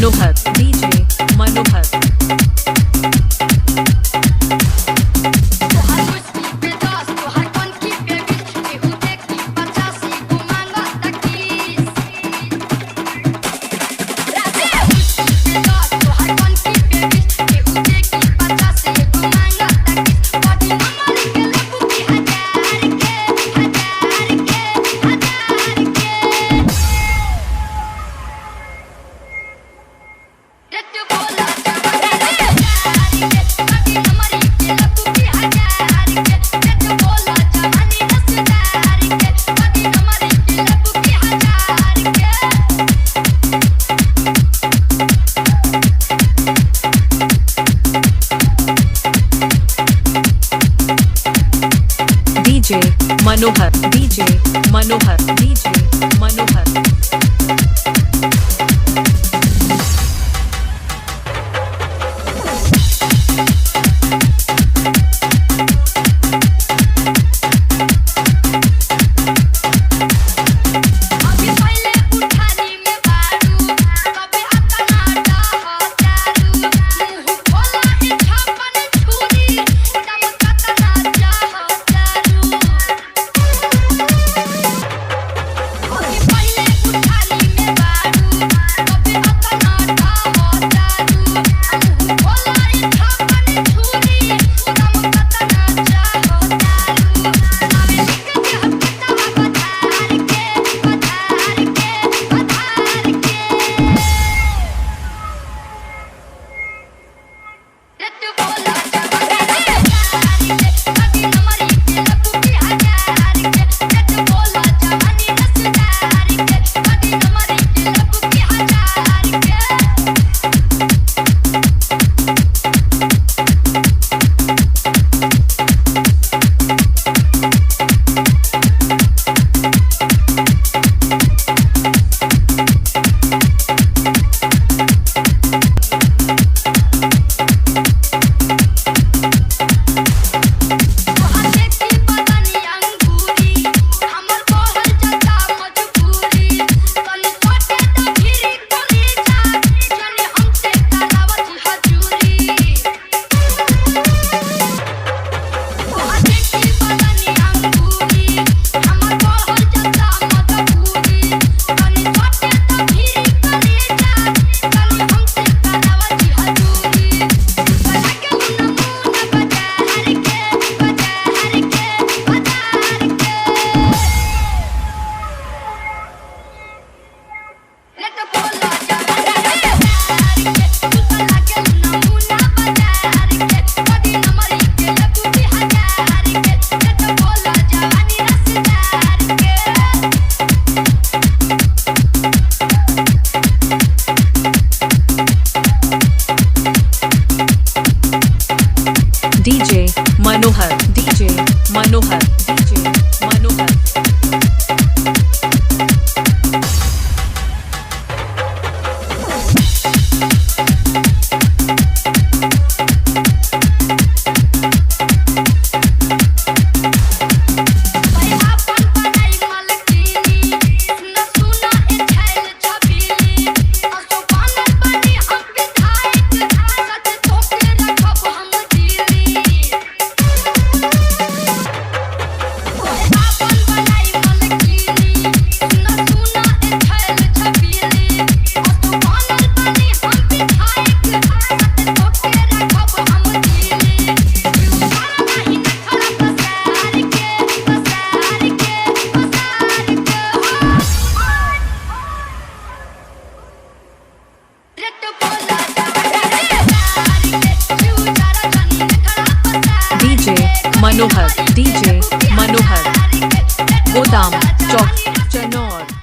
Manohar, DJ Manohar. तोहार मुस्की पे 10, तोहार कनखी पे 20, केहू देखी 85 गो मांगत किस। राधे मुस्की पे 10, तोहार कनखी पे 20, केहू देखी 85 गो मांगत किस। बड़ी नंबर के लेबू की हजार के, हजार के, हजार के। रट बोला जवानी रसदार के, बड़ी नंबर के लेबू की हजार के। रट बोला जवानी रसदार के, बड़ी नंबर के लेबू की हजार के। DJ Manohar, DJ Manohar, DJ Manohar. अभी पहले उठानी में बारू, कभी अतना डाह चारू, मुंह खोला ए छापन छुरी, दम कतना चाह चारू। अभी पहले उठानी में बारू, कभी अतना डाह चारू, मुंह खोला ए छापन छुरी, दम कतना चाह चारू। नावे लिख दे हम किताब पधार के, पधार के, पधार के। रट बोला जवानी रसदार के, बड़ी नंबर के लेबू की हजार के। रट बोला जवानी रसदार के, बड़ी नंबर के लेबू की हजार के। तोहार देखी बदनी अंगूरी, हमर बहल जाता मजबूरी। तनी सटे त फिरी कलेजा, जने हमसे करावत हजूरी। तोहार देखी बदनी अंगूरी, हमर बहल जाता मजबूरी। तनी सटे त फिरी कलेजा, जने हमसे करावत हजूरी। बना के नमूना बाजार के, बाजार के, बाजार के। रट बोला जवानी रसदार के, तू त लागेल नमूना बाजार के। बड़ी नंबर के लेबू की हजार के। रट बोला जवानी रसदार के। DJ Manohar, DJ Manohar, DJ Manohar. भाई आपन बनाई मालकिनी, सुना सुना ए छैल छबीली। असो बनल बानी हम विधायक, सच तोके रखब हम दिली। ओहे आपन बनाई मालकिनी, सुना सुना ए छैल छबीली। असो बनल बानी हम विधायक, सच तोके रखब हम दिली। You सारा नाही नखरा पसार के, पसार के, पसार के। रट बोला जवानी रसदार के, you सारा जानी नखरा पसार DJ के। Manohar, DJ Manohar. गोदाम चौक, चनौर।